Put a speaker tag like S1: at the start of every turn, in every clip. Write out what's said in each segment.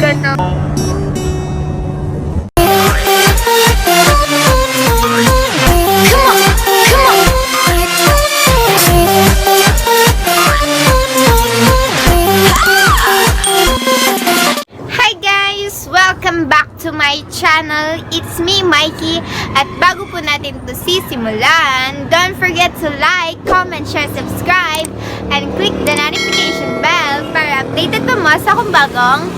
S1: Ano?
S2: Come on, come on.
S1: Hi guys! Welcome back to my channel. It's me, Mikey. At bago po natin to sisimulan, don't forget to like, comment, share, subscribe, and click the notification bell para updated pa mo sa akong bagong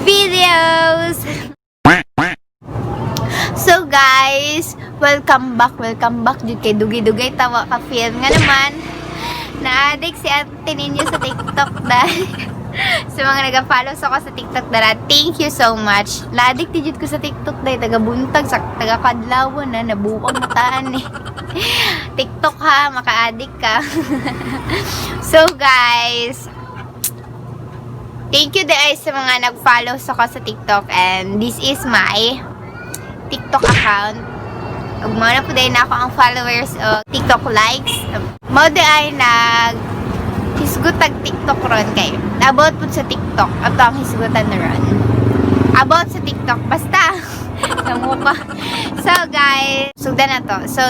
S1: videos. So guys, welcome back, welcome back. Jud kay dugay-dugay tawa ka film nga naman. Na-addict si ate ninyo sa TikTok dahil sa mga nag-follow sa ako sa TikTok dara. Thank you so much. Na-addict jud ko sa TikTok dahil taga buntag sa taga kadlawon na nabuwag na taan eh. TikTok ha, maka-addict ka. So guys, thank you guys sa mga nag-follow sa ko sa TikTok and this is my TikTok account. Ug mao na po din ako ang followers o TikTok likes. Mao di ay nag hisgot tag TikTok ron kay. About po sa TikTok. Ato ang hisgutan na ron. About sa TikTok. Basta. Namuka. So guys, sugdan na to. So,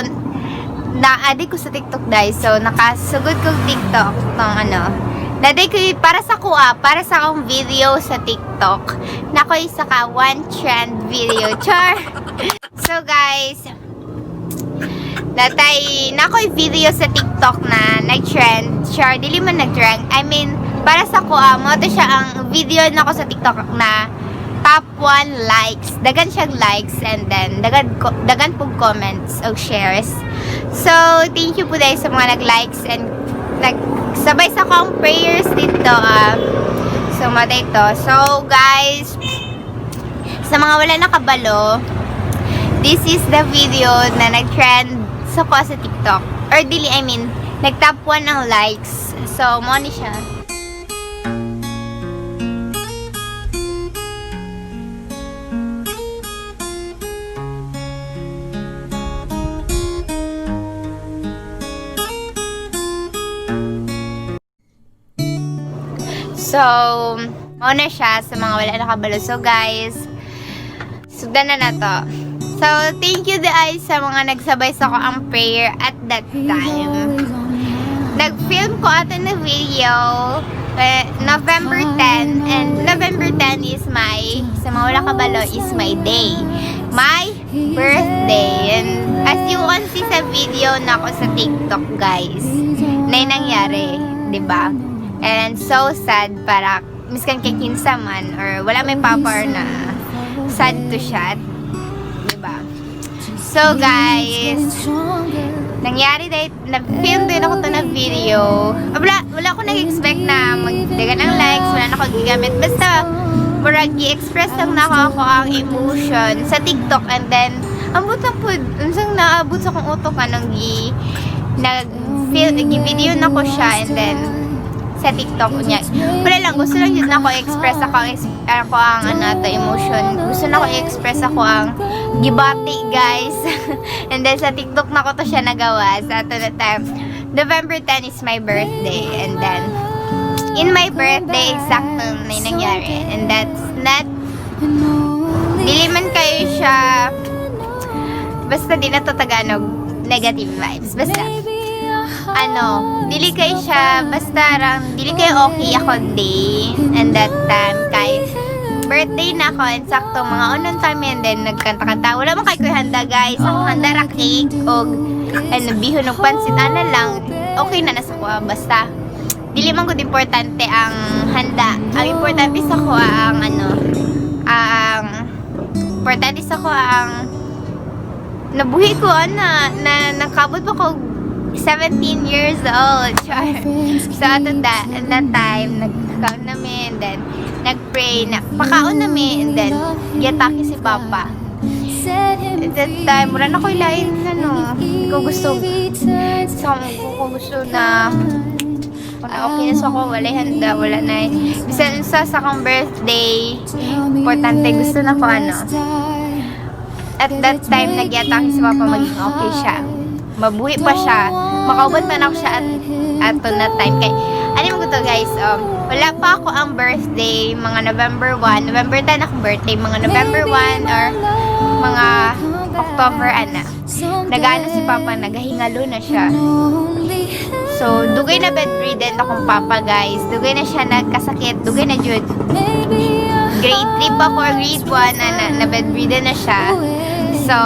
S1: na-addict ko sa TikTok guys. So, nakasugod kong TikTok tong ano. Naday ko para sa kuha, para sa akong video sa TikTok. Nakoy isa ka one trend video. Char! So guys, natay nakoy video sa TikTok na nag-trend. Char, dili man nag-trend. I mean, para sa kuha, mo to siya ang video nako sa TikTok na top 1 likes. Dagan siyang likes and then dagan pug comments o shares. So, thank you po dahil sa mga nag-likes and nagsabay sa akong prayers dito. So, matay to. So, guys, sa mga wala nakabalo, this is the video na nag-trend sa ko sa TikTok. Or dili, I mean, nag-top 1 ang likes. So, mo ni siya. So, mo na siya sa mga wala nakabalo. So, guys, sugdan na na to. So, thank you the eyes sa mga nagsabay sa ko ang prayer at that time. Nag-film ko ato na video eh, November 10, and November 10 is my, sa mga wala kabalo, is my day. My birthday. And as you can see sa video na ako sa TikTok, guys, na yung nangyari, 'di ba? And so sad para miskan kay kinsa man or wala may papa or na sad to siya, 'di ba? So guys, nangyari dahil na-film din ako to na video. Ah, wala ako nag-expect na magdagan ng likes, wala na ako gigamit. Basta, murag i-express lang na ako ang emotion sa TikTok and then, ambot lang po, unsang naabot sa akong utok anong gi, nag-film, gi-video na ko siya and then, sa TikTok niya. Wala lang, gusto lang yun na ako express ako ang ano to emotion. Gusto na ako i-express ako ang gibati, guys. And then sa TikTok na ko to siya nagawa sa ato na time. November 10 is my birthday and then in my birthday eksakto na yung nangyari. And that's not dili man kayo siya basta di na to Tagalog negative vibes. Basta ano, dili kayo siya, basta rang, dili kayo okay ako day, and that time, kay, birthday na ako, and sakto, mga unang time and then, nagkanta-kanta, wala man kay ko handa, guys, ang handa ra cake, og, ano, bihon og pansit, ana lang, okay na nasa ko, basta, dili man gud importante ang handa, ang importante sa ko ang, ano, ang, importante sa ko ang, nabuhi ko, ana, na, nakabot pa ko 17 years old. Char. So, at that time, nagkaon namin, and then, nag-pray na, pakaon namin, and then, giatake si Papa. At that time, wala na ko ilain, ano, hindi ko gusto, sa ko gusto na, wala okay na sa ako, wala handa, wala na. Bisan sa akong birthday, importante, gusto na ko, ano, at that time, nagyatake si Papa maging okay siya. Mabuhi pa siya. Makauban pa na ako siya at to na time. Kay, ano mo to guys, Wala pa ako ang birthday, mga November 1. November 10 akong birthday, mga November 1 or mga October, ana. Nagano si Papa, nagahingalo na siya. So, dugay na bedridden akong papa, guys. Dugay na siya nagkasakit. Dugay na jud. Grade 3 pa ako or grade 1 na bedridden na siya. So,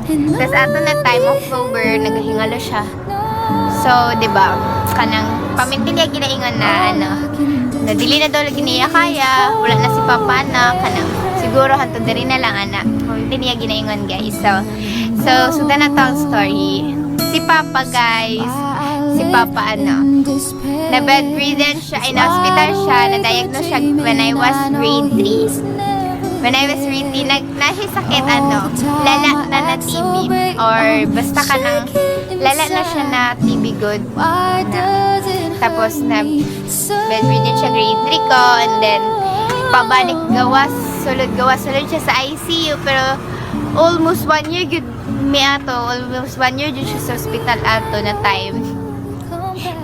S1: tas ato na time October, nagahingalo siya. So, 'di ba? Kanang paminti niya ginaingon na ano, na dili na daw lagi niya kaya, wala na si papa na, kanang siguro hantod diri na lang, ana. Paminti niya ginaingon, guys. So sugdan na to ang story. Si Papa, guys, si Papa ano, na bedridden siya, ay na-hospital siya, na-diagnose siya when I was grade 3. When I was grade 3, na siya sakit ano, lala na na TB or basta ka ng lala na siya na TB good. Na. Tapos na bedridden siya grade 3 ko and then pabalik gawas, sulod gawas, sulod siya sa ICU, pero almost one year gud mi ato, almost one year jud siya sa hospital ato na time.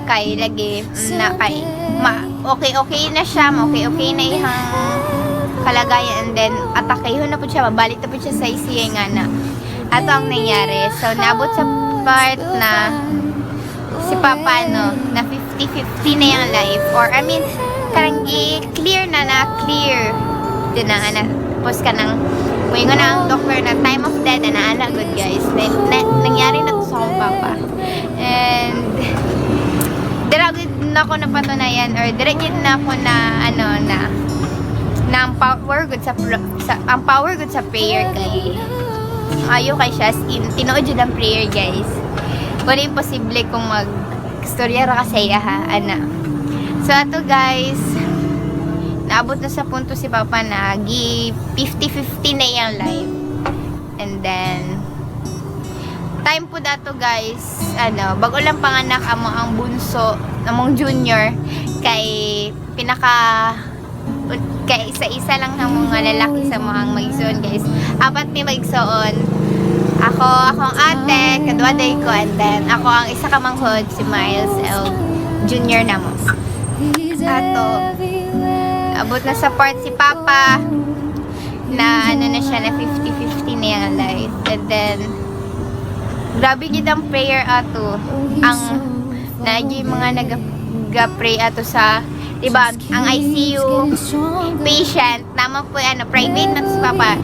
S1: Kay lagi na kay ma okay okay na siya, ma okay okay na ihang kalagayan and then atakehon na po siya, mabalik na po siya sa ICU nga na. Ato ang nangyari. So naabot sa part na si Papa ano, na 50-50 na yung life or I mean karang clear na na clear din na nga na tapos ka nang muingon na ang doctor na time of death na ana good, guys, na nangyari na to sa akong papa and dira gud na ako napatunayan or dira gid na ako na ano na na ang power good sa ang power good sa prayer kay ayo kay siya, as in tinuod jud ang prayer, guys. Wala imposible kung mag istorya ra ka sa iya ha, ana. So ato, guys, naabot na sa punto si Papa na gi 50-50 na iyang life. And then time po dato, guys, ano, bago lang panganak amo ang bunso, among junior, kay pinaka kay isa-isa lang ng mga lalaki sa mga magigsuon, guys. Apat mi magigsuon. Ako, akong ate, kaduaday ko, and then ako ang isa ka manghod, si Miles, el junior na mo. Ato, abot na sa part si Papa na ano na siya, na 50-50 na yung life. And then, grabe gid ang prayer ato. Ang naagi mga nag-pray ato sa, 'di ba, ang ICU patient, naman po ano, private na to si Papa.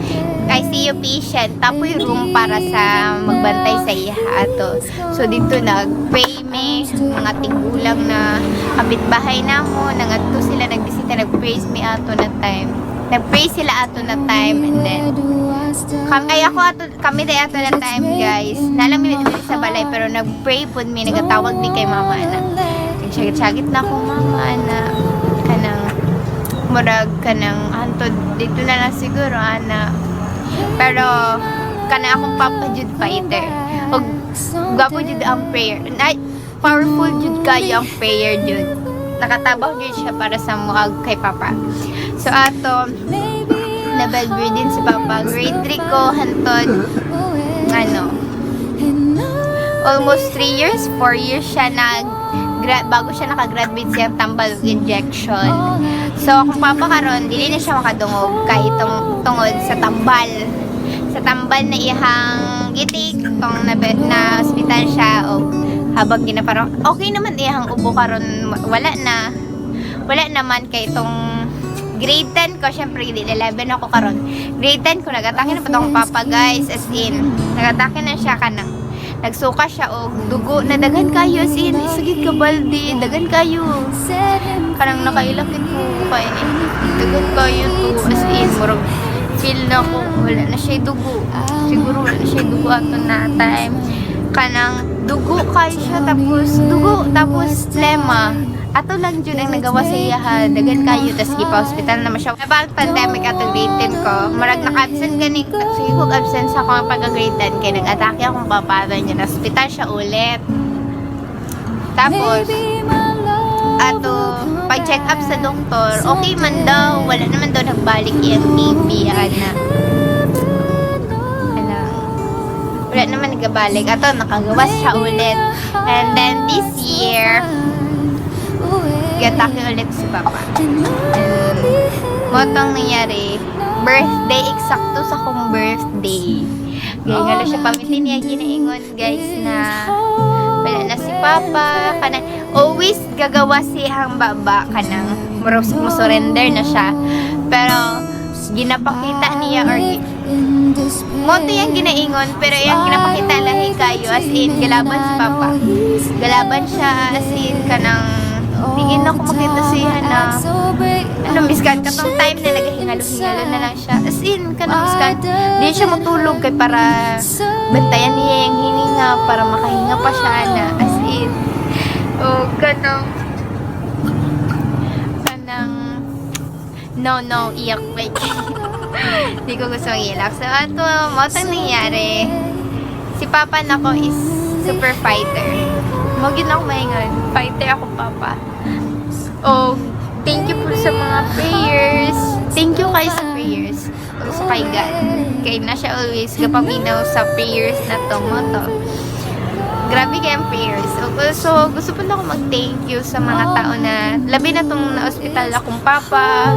S1: ICU patient, tapoy room para sa magbantay sa iya ato. So dito nag-pray mi, mga tigulang na kapitbahay namo, nangadto sila nagbisita, nag-praise mi ato na time. Nag-pray sila ato na time and then kami, ay ako ato, kami day ato na time, guys. Nalang mi diri sa balay pero nag-pray pud mi, nagatawag mi kay mama na. Nagsagit-sagit na akong mama na kanang murag kanang hantod dito na lang siguro, ana. Pero kana akong papa jud fighter. Og gwapo jud ang prayer. Ay, powerful jud kayo ang prayer jud. Nakatabang jud siya para sa muag kay Papa. So ato na bedridden si Papa. Grade 3 ko hantod ano almost 3 years, 4 years siya nag bago siya nakagraduate siyang tambal ug injection. So, akong papa karon dili na siya makadungog kahit tungod sa tambal. Sa tambal na ihang gitik tong na hospital siya o habang ginaparang okay naman iyang ubo karon, wala na wala naman kay itong grade 10 ko, syempre grade 11 ako karon. Grade 10 ko, nagatake na pa akong papa, guys, as in nagatake na siya, kanang nagsuka siya og dugo na daghan kayo, as in isagit ka balde, daghan kayo, kanang nakailakit ko kay daghan kayo to, as in murag feel na ko wala na siya dugo, siguro wala na siya dugo ato na time, kanang dugo kayo siya, tapos dugo tapos plema ato lang jud ang nagawa sa iya ha, daghan kayo, tas gipa hospital naman siya. About pandemic ato grade 10 ko, murag naka-absent gani, sige ko absent sa akong pagka grade 10 kay nag-atake akong papa niya, na hospital siya ulit. Tapos ato pag check up sa doktor, okay man daw, wala naman daw nagbalik yung TB ana. Ano, wala naman nagabalik. Ato nakagawas siya ulit. And then this year, Giatake ulit si Papa. And mao tong nangyari, birthday, eksakto sa akong birthday. Gahingalo siya pamitin niya, ginaingon, guys, na wala na si Papa. Kanang always gagawa siyang baba, kanang murag mo surrender na siya. Pero ginapakita niya or mao to yung ginaingon, pero yung ginapakita lahi kayo, as in galaban si Papa. Galaban siya, as in kanang tingin ako makita siya na ano, miskan katong time na nagahingalo-hingalo na lang siya. As in, kanang miskan di siya matulog kay para bantayan niya yung hininga para makahinga pa siya na, as in. Oh, kanang no, no, iyak, wait. Di ko gusto iyak. So, ato, mao tong nangyari. Si Papa nako is super fighter. Mao gyud ako maingon. Fighter ako, Papa. Oh, thank you po sa mga prayers. Thank you kayo sa prayers. O sa kay God. Kay na siya always gapaminaw sa prayers na to mao to. Grabe kayong prayers. So, gusto po na ako mag-thank you sa mga tao na labi na tong na-ospital akong papa,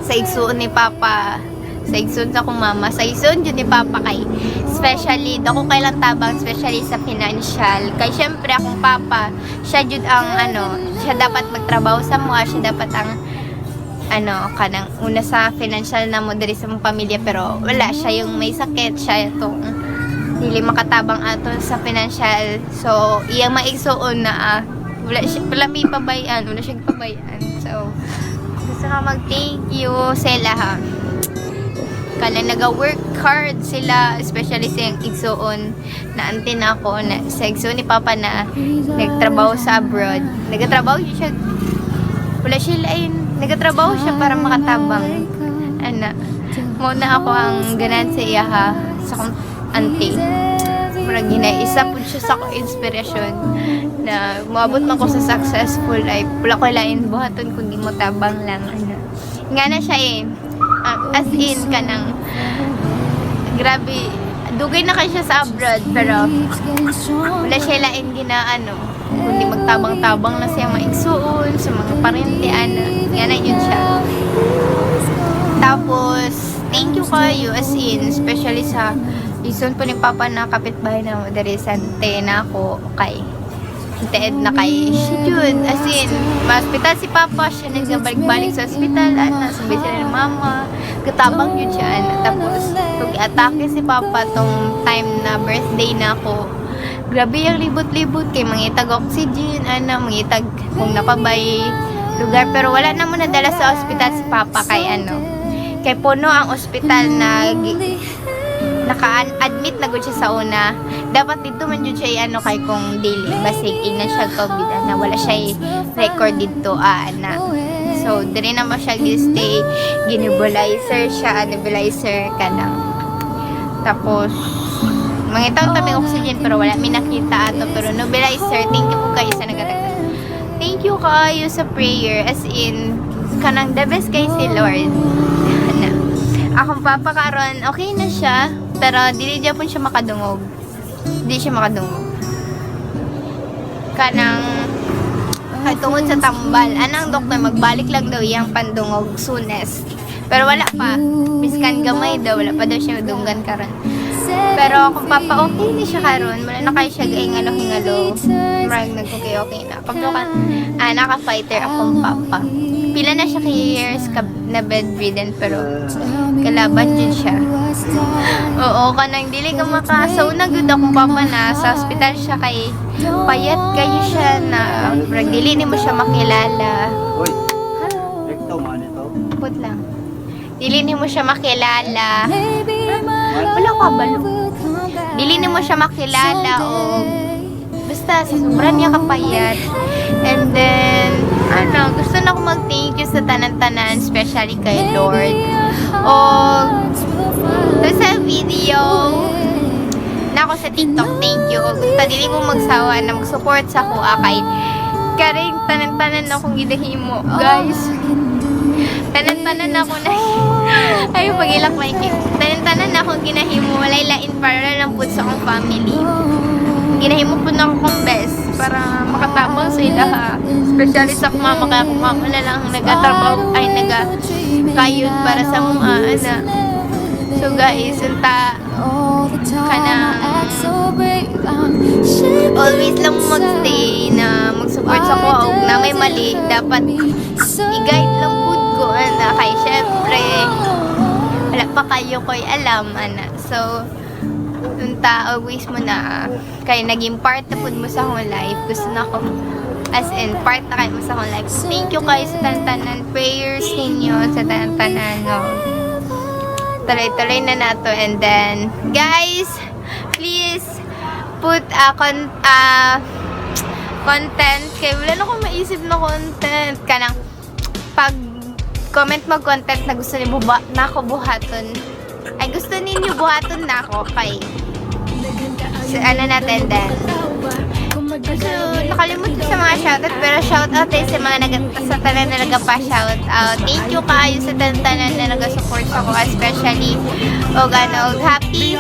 S1: sa igsuon ni Papa, sa igsuon sa akong mama, sa igsuon jud ni Papa kay especially dako kay lang tabang, especially sa financial. Kay syempre akong papa, siya jud ang ano, siya dapat magtrabaho sa mua, siya dapat ang ano, kanang una sa financial na mo diri sa mong pamilya, pero wala, siya yung may sakit, siya itong dili makatabang aton sa financial. So iyang maigsuon na wala siya, wala may pabayan, wala siya pabayan. So gusto ko mag thank you sila ha, kanang naga-work hard sila, especially sa iyang igsuon na auntie na ako na sa igsuon ni Papa na nagtrabaho sa abroad. Nagatrabaho siya, wala siya lain, nagatrabaho siya para makatabang ana. Mao na ako ang ganahan sa iya ha, sa akong auntie. Murag ginaisa pud siya sa akong inspirasyon na moabot man ko sa successful life. Wala ko lain buhaton kundi mo tabang lang ana. Nga na siya eh. Ah, as in kanang grabe, dugay na kay siya sa abroad, pero wala siya lain gina ano kundi magtabang-tabang na siya maigsuon sa mga parente ana. Nga na yun siya. Tapos, thank you kayo, as in, especially sa ison po ni Papa na kapitbahay na diri sa ante na ako kay Ted na kay siya yun. As in, ma-hospital si Papa, siya nagbalik-balik sa ospital, ana, sabay sila ni Mama. Katabang yun siya, ana. Tapos, pag atake si Papa tong time na birthday na ako, grabe yung libot-libot kay mangitag oxygen, ana, mangitag kung napabay lugar. Pero wala na mo nadala sa ospital si Papa kay ano, kay puno ang ospital na naka-admit na gud siya sa una. Dapat dito man jud siya ano kay kung dili basig ingnan siya COVID na wala siya record dito ana. So diri na mo siya gi-stay, ginebulizer siya, nebulizer kanang. Tapos mangitaw kami oxygen pero wala mi nakita ato, pero nebulizer. Thank you po kayo sa nagatagdag. Thank you kayo sa prayer, as in kanang the best kay si Lord. Na. Akong papa karon okay na siya, pero dili po siya makadungog. Di siya makadungog. Kanang kay tungod sa tambal. Anang doktor, magbalik lang daw iyang pandungog soonest. Pero wala pa. Miskan gamay daw, wala pa daw siya madunggan karon. Pero kung papa, okay na siya karon, wala na kayo siya hingalo-hingalo. Murag nag-okay okay na. Paglukan, naka-fighter akong papa. Pila na siya ka years ka, na bedridden, pero kalaban din siya. Oo, kanang dili ka maka. Sa una gud akong papa na sa ospital siya kay payat kayo siya na murag dili nimo siya makilala.
S3: Uy, rekto man ito.
S1: Put lang. Dili nimo siya makilala. Wala ko kabalo. Dili nimo siya makilala o basta sa sobrang niya kapayat. And then, ano, gusto na ako mag-thank you sa tanan-tanan, especially kay Lord. O, to sa video na ako sa TikTok, thank you. O, gusto dili mo magsawa na mag-support sa ako, kay karing tanan-tanan akong gidahimo, guys. Tanan-tanan ako na ay pagilak may tanan-tanan akong ginahimo, walay lain para lang pud sa akong family. Ginahimo pud nako akong best. para makatabang sa ilaha. Especially sa akong mama, kaya akong mama na lang ang nagatrabaho, ay naga kayod para sa mga ana. So guys, unta kanang always lang magstay na mag-support sa ko og na may mali, dapat i-guide lang pud ko ana, kay syempre wala pa kayo ko'y alam ana. So unta always mo na kay naging part na pud mo sa akong life. Gusto na ako, as in part na kayo mo sa akong life. Thank you kayo sa tantanan prayers ninyo, sa tantanan, no? Tuloy-tuloy na nato. And then guys, please put a content kay wala na akong maisip na content. Kanang pag comment mo content na gusto niyo ba na ako buhaton, ay gusto ninyo buhaton na ako, kay so, ano natin then. So, nakalimot ko sa mga shoutout, pero shoutout din sa mga sa tanan na nagapa-shoutout. Thank you kaayo sa tanan na nag-support sa ako, especially, og ano, og happy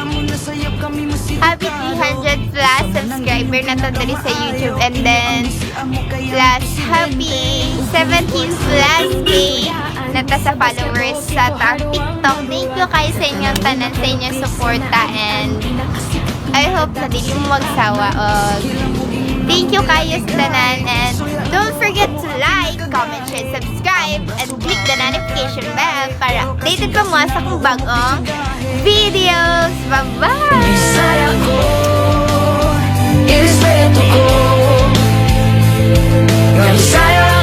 S1: happy 300 plus subscriber na to diri sa YouTube, and then plus happy 17 plus K na ta sa followers sa ta TikTok. Thank you kayo sa inyong tanan, sa inyong suporta, and I hope na dili mo magsawa. Og thank you kayo sa tanan, and don't forget to like, comment, share, subscribe and click the notification bell para updated ka mo sa akong bagong videos. Bye-bye!
S4: Bisaya ko, irespeto ko. Nga Bisaya.